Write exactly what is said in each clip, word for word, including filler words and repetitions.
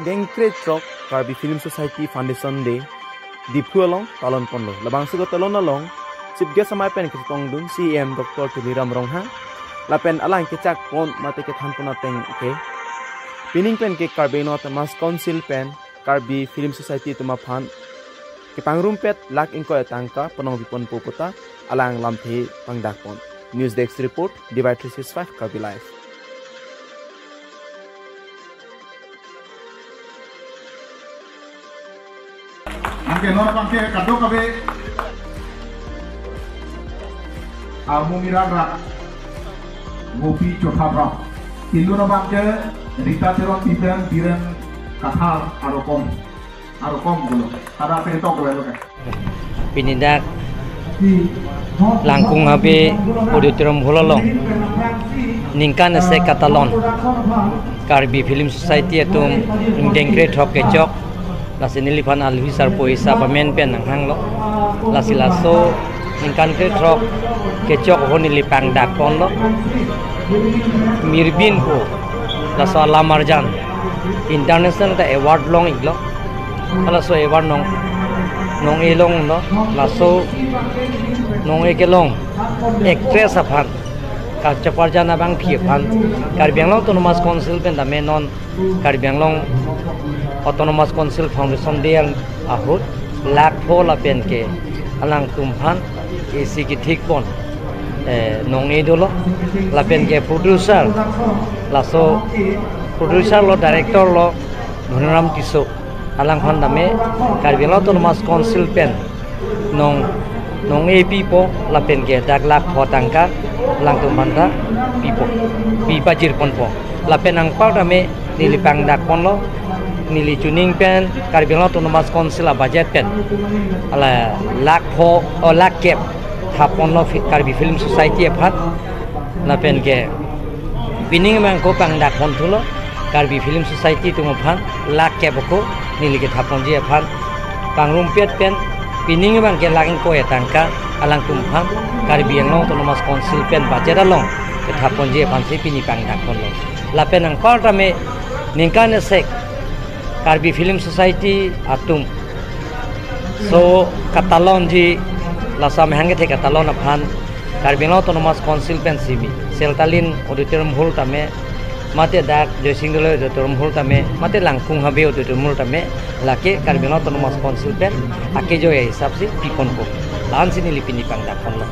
Ingdeng krethrok Karbi Film Society Foundation Day Diphu along palon ponlo. Labangso katalon along Chief Guest amei pen ketongdun C E M Doctor Tuliram Ronghang lapen alang kechak pon mate kethan pon ateng ke pining pen ke Karbi Anglong Autonomous Council pen Karbi Film Society atum aphan kepangrumpet lakh ingkoi atangka panong piponpo puta alang lamthe pangdak pon. News Desk Report, Divide three six five Karbi Live. Anke non abangke kadokave armu mirak rak Gopi Chotha Brown. Inut abangke Rita Teronpi pen Biren Kathar arokom. Arokom gulo. Kada petok gulo ke. Pini dak Langkung Habe Auditorium Hall along ningkan isi katalon Karbi Film Society atum ingdeng krethrok kechok, lasi neliphan alwi sarpo isa pamen pen nanghanglo. Lasi laso ningkan krethrok kechok ho neli pangdak ponlo. Mirbin po laso alam arjan international ta award long iklo. Laso award nong nong-e longlo. Laso nong-e kelong actress aphan kacheparjan abangpi aphan Karbi Anglong Autonomous Council pen tame non Karbi Anglong Autonomous Council Foundation Day ahut lakh pho lapen ke alangtum aphan isi kethik pon, eh, nong-e dolo. Lapen ke producer, laso producer lo, director lo Dhoniram Tisso, alangphan tame Karbi Anglong Autonomous Council pen nong nong-e pipo lapen ke dak lakh pho tangka alangtum aphanta pipo, pi pajir ponpo. Lapen anpar tame neli pangdak ponlo, neli chuning pen Karbi Anglong Autonomous Council a budget pen ala lakh pho, o lakh kep thap ponlo fi-, Karbi Film Society aphan. Lapen ke pining abang ko pangdak pon thulo, Karbi Film Society atum aphan lakh kep ko neli kethap ponji aphan pangrumpet pen pining abang ke lakh ingkoi atangka alangtum aphan Karbi Anglong Autonomous Council pen budget along kethap ponji aphansi pini pangdak ponlo. Lapen anpar tame ningkan isi Karbi Film Society atum so katalonji, laso amahang kethe katalon aphan Karbi Anglong Autonomous Council pen simi Seltalin Auditorium Hall tame, mate dak Joysing Doloi Auditorium Hall tame, mate Langkung Habe Auditorium Hall tame, lake Karbi Anglong Autonomous Council pen akejoi ahisap si piponpo. La-ansi neli pini pangdak ponlo.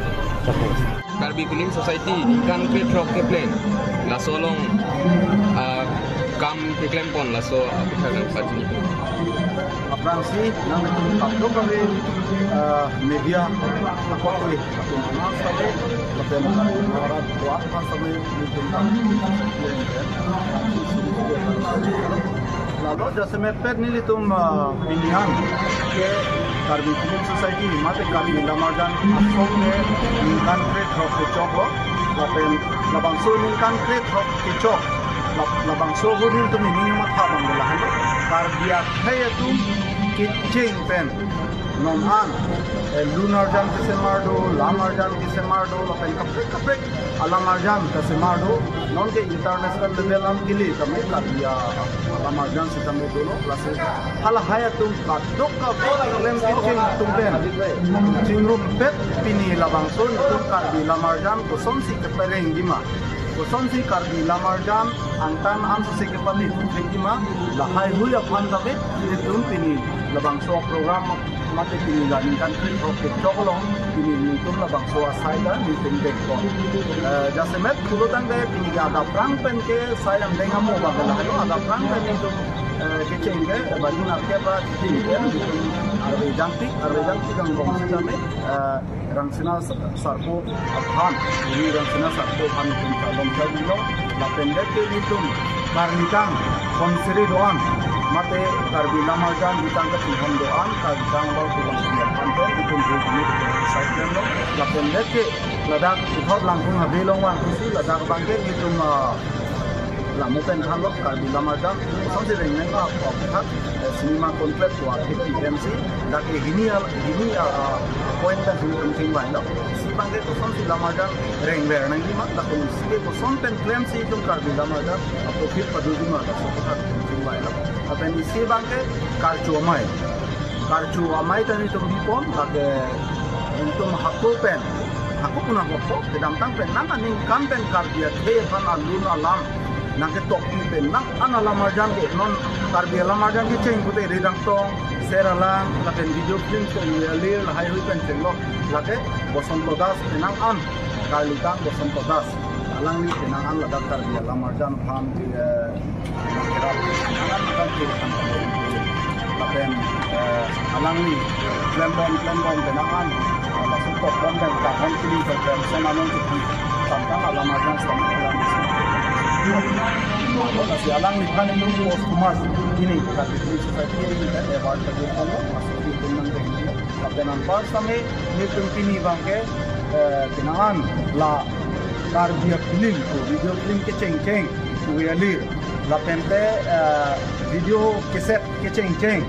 Chapo. Karbi Film Society ningkan krethrok kepleng, laso along, ah, kam keklem pon, laso apikha nangpachini. Aphrangsi nanglitum kadokave, ah, media akot uri atum aphan save, lapen Bharat ko aphan save nelitum kam keklem pen. Lalo jasemet pet nelitum, ah, pini an ke Karbi Film Society mate Karbi Lamarjan Asong ke ningkan krethrok kechoklo. Lapen labangso ningkan krethrok kechok, lab-, labangso ahut nelitum ning matha abang lahai lo. Karbi akhei atum kecheng pen non an, eh, lun arjan kesemar do, lam arjan kesemar do, lapen kaprek kaprek alam arjan kesemar do. Non ke international level an kili tame Karbi alam arjan sitame dolo, lasi halahai atum kadokave klem kecheng atum pen chingrumpet pini labangso nelitum Karbi Lamarjan kosonsi keperengjima, kosonsi Karbi Lamarjan angtan an si kepani keperengjima, lahaihui aphan tame nelitum pini labangso program mate pini la ningkan krethrok kechok along pini nelitum labangso asai ta nelitum dekpo. Eh, jasemet pulo tangte pini ke adap rang pen ke sai angdeng amo abang ke lahai lo, adap rang pen nelitum, eh, kecheng ke bajun arke pra ching ke nelitum arve jangtik, arve jangtik angbong sitame, eh, Rangsina Sa-, Sarpo aphan, ini Rangsina Sarpo aphan nelitum kalom kali lo, lapen det ke nelitum Karnitang Khonsiri do-an, mate Karbi Lamarjan Bitang Kachinghon do-an, Karnitang Bal Pulang Pulang Pante, nelitum dulu dulu nelitum sai klemlo, lapen det ke ladak puthot Langkung Habe along vangthusi, ladak abang ke nelitum, ah, lamu pen thanlo, Karbi Lamarjan kosonsi rengneng ma apot khat, eh, cinema conclave ko akhei P M C, dak ke hini al-, hini, ah, ah, point pen hini tum chingvai lo. Si abang ke kosonsi Lamarjan rengver nangjima, dak ke si ke koson pen klemsi itum Karbi Lamarjan apot khat padojima, dak so khat tum chingvai lo. Lapen isi abangke Karcho Amei. Karcho Amei ta nelitum bipon, lake nelitum hako pen, hako puna hako, kedamtang pen, nang aningkan pen Karbi akhei aphan alun alam nangketokpi pen, nang an alamarjan ke, non Karbi alamarjan kecheng pute Ridang Tong, Ser Alang, lapen video film ke Alir, lahai hui pen chenglo, lake Bosonto Das, penang an, karlitang Bosonto Das. Alangli penang an ladak Karbi alamarjan aphan, eh, nangkerap, penang an nangkerap. Lapen, eh, alangli klembom, klembom penang an, eh, laso tokbom pen kahon kili pen pen son anong kiti tangtang alamarjan selamat alam. Lasi alangliphan itu posthumous ini Karbi Film Society ini kan award tadi kan masuk di undang. Lapen anpar same nelitum pini abangke, eh, penang an la Karbi film, video film kechengcheng, Hui Alir. Lapen te, eh, video cassette kechengcheng,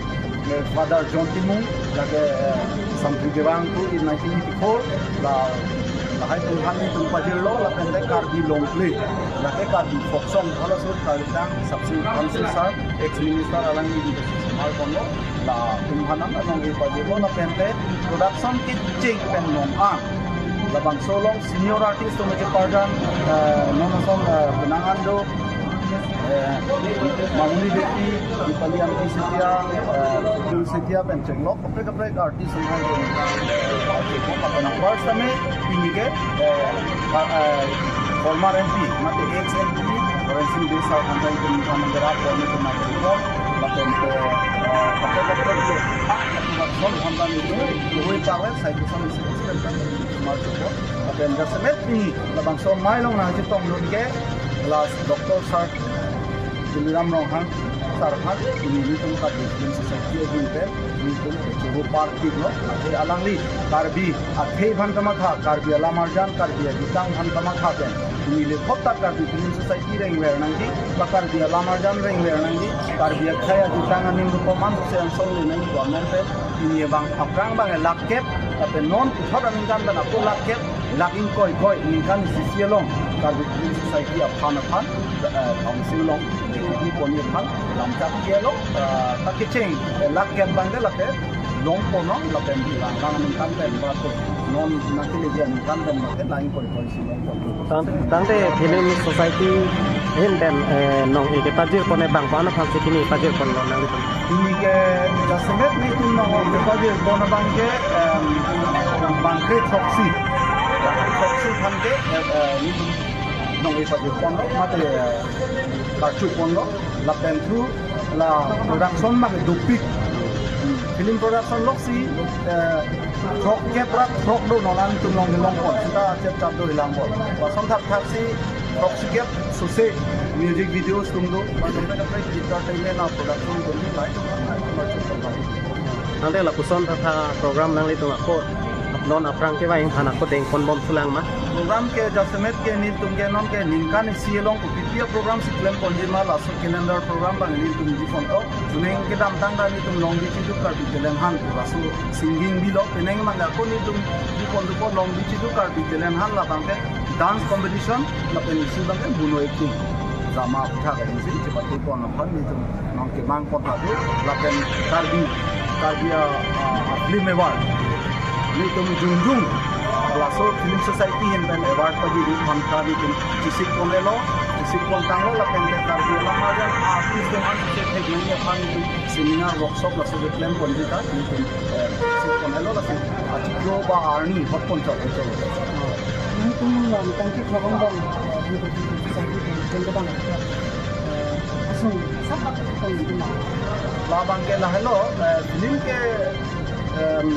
eh, Father John Timung, lake, eh, Samphri Gebang tu in nineteen eighty-four, la, lahai tum han nelitum pajirlo, lapen te Karbi long play, lake Karbi folk song, halaso karlitang Sapsi Thamsing sir, ex minister alangli di Mal Kondo, latum aphan nangkepajirlo lapen te production kecheng pen non an. Labangso along senior artist atum keparjan, eh, non ason, eh, penang an do, eh, Mamuli Devi, Dipali Ampi Setia, eh, Jul Setia pen chenglo, kaprek kaprek artist atum aphan, eh, chenglo, lapen anpar same pini ke, eh, ka-, eh, former M P, mate ex M P, Horen Sing Bey sir aphan ta nelitum aphan nangkerap, nelitum aphan nangkerap, lapen ke, eh, kaprek kaprek ke, ah, latum aphan ta nelitum, Hui Parwe, Sai Kusam isi isi kan, Kumar Joko, lapen jasemet pini, labangso amei along nangchetongdun ke, la Doctor Sir Tuliram Ronghang sir aphan, pini nelitum Karbi Film Society ahin pen, nelitum kecho apar piklo, lasi alangli Karbi akhei aphan kamatha, Karbi alamarjan, Karbi ajutang aphan kamatha pen, pini le thot ta Karbi Film Society rengver nangji, ba Karbi alamarjan rengver nangji, Karbi akhei ajutang aning rup aman se angsong le nangji ko amen pen, pini abang aphrang abang lakh kep, lapen non puthot aningkan pen ako lakh kep, lakh ingkoi koi, ningkan isi isi along, Karbi Film Society aphan aphan, eh, council along, eh, di pon aphan, lamchak ke along, eh, ta kecheng, eh, lakh kep abang de lake, long pon along, lapen lang lang ningkan pen ba to, non nangkeleji aningkan pen ba ke, lang ingkoi koi si long pon. Tang, tangte Film Society ahin pen, eh, nong-e kepajir pon abang ko-an aphan si pini pajir ponlo nangtum? Pini ke jasemet nelitum nong-e kepajir pon abang ke, em, bangkre throksi. Bangkre throksi aphan ke, eh, eh, nelitum nong-e pajir ponlo, mate, eh, karcho ponlo, lapen thu la production abang dopik. Hmm. Film production loksi, eh, throk kep ra throk do non an tum long long pon. Seta chet chat do hilang pon. Lason thak thak si throksi kep sose music videos atum do. Lapen kaprek kaprek entertainment a production atum do, lahai atum, lahai atum, lahai atum. Tangte lapuson tha tha program nanglitum ako non aphrang kevang aphan ako dengpon bom sulang ma? Program ke jasemet ke nelitum ke non ke ningkan isi along kopi pi a program si klem ponji ma, laso calendar program abang nelitum di pon to. Chuning kedamtang ta nelitum Long Bichi Duk Karbi Talent Hunt, laso singing bilo, penang abang ako nelitum di pon dopo Long Bichi Duk Karbi Talent Hunt, labang ke dance competition, lapen isi abang ke mono acting, drama aphuthak ahin si chepatu pon aphan nelitum nangkemang pon tha do, lapen Karbi, Karbi a, a, a film award. Nelitum jongjong, laso Film Society ahin pen award pajiri aphan ta nelitum chesik pon-elo, chesik pon tanglo, lapen ke Karbi alam arjan artist atum an si thek nangji aphan nelitum seminar workshop laso ke klem ponji ta nelitum, eh, chesik pon-elo, laso achiklo ba arni hot pon chok chok. Nelitum lam tangki khabang bang, eh, nelitum Film Society ahin pen kedang, eh, asung sap tak pon nelitum. Labang ke lahelo, eh, film ke, em,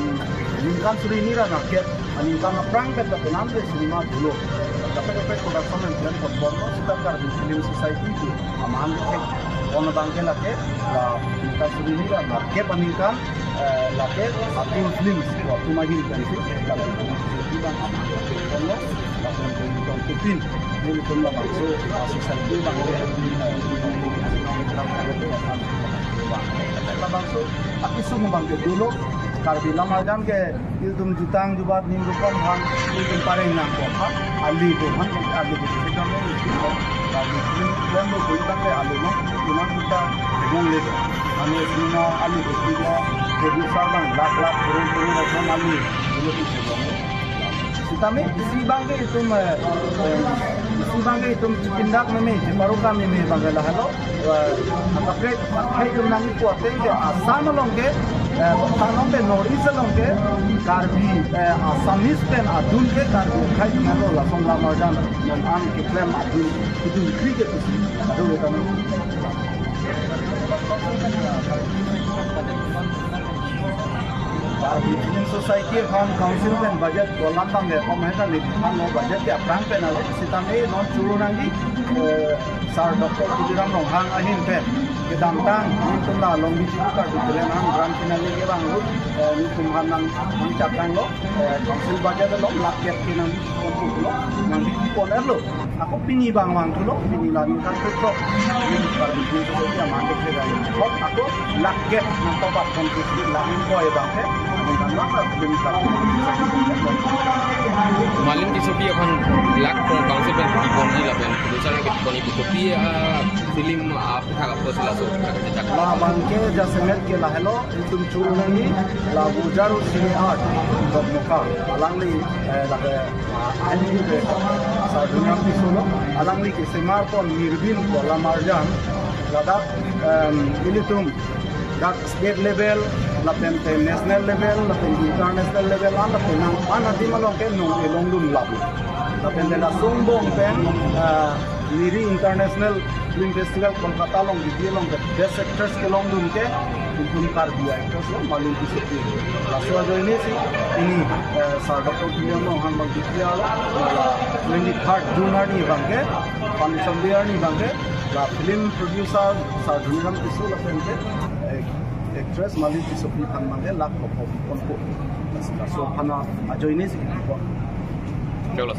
ningkan suri hini ra nerkep, aningkan aphrang pen ta penang de cinema dolo. Kaprek kaprek production ahin pen pon ponlo, seta Karbi Film Society atum aman ke thek pon abang ke lake, la ningkan suri hini ra nerkep aningkan, eh, lake Atur Films, Atur Mahil kan si, Karbi Film Society abang aman ke thek ponlo, lapen ke ningkan tutin, nelitum labangso, ah, society abang ke, eh, labangso, akisung abang ke dolo, Karbi Lamarjan ke ilitum jutang jubat ning rukom aphan ilitum pareng nangkok aphan, ali do aphan, ali do aphan, Karbi film film do aphan ke ali no, cuma kita bingung le. Kami semua ali do, kita producer bang lakh lakh, crore crore orang ali, itu kita bingung. Sitame isi abang ke itum, eh, eh, isi abang ke itum chipindak meme, chiparuka meme abang ke lahelo, eh, akaprek, akaprek itum nangkipu ateng ke Assam along ke, eh, tanglo ke North East along ke, Karbi, eh, Assamese pen adun ke Karbi akhei nalo lason Lamarjan, non an keklem adun, itu kri ke tusi, aduh, kita Karbi Film Society aphan council pen budget kolam abang ke, kom heta ni, ano budget ke aphrang pen alo, sitame non churu nangji, eh, Sir Doctor Tuliram Ronghang ahin pen kedamtang, ilitum la Longbi Chibu Karbi Talent Hunt grand finale ke bang lut, eh, ilitum aphan nang, nangchak tanglo, eh, council budget along lakh kep ke nang, nang, nang, nang, Ako pini bang vangthulo, pini la ningkan kethok. Ini Karbi Film Society aman dekhe gaya. Hok ako lakh kep nangtopat kontribusi la ingkoi abang ke. Ningkan bang la film Karbi Film Society. Malin Tissopi aphan lakh kong council pen kipon ji lapen producer ke kipon ibu kopi, ah, film, ah, aphuthak apot si laso. La abang ke jasemet ke lahelo, itum churu nangji, la Bojaru Cine Art, Dokmoka. Alangli, eh, lake ah, aini ke Sar Dhuniram Tisso lo, alangli kesemar pon Nirbin ko Lamarjan, ladak, em, ilitum dak state level, lapen te national level, lapen international level, an lapen nang an adim along ke nong elongdun lap. Lapen te la Songbong pen, ah, Miri International Film Festival Kolkata along, Delhi along ke best actress kelongdun ke itum Karbi actress lo, Malin Tissopi. Laso ajoine si pini, eh, Sir Doctor Tuliram Ronghang abang declare lo, la twenty-third June arni abang ke, foundation day arni abang ke, la film producer Sar Dhuniram Tisso lapen te, eh, actress Malin Tissopi aphan abang ke lakh kopi ponpo. Laso aphan ajoine si. Chalo.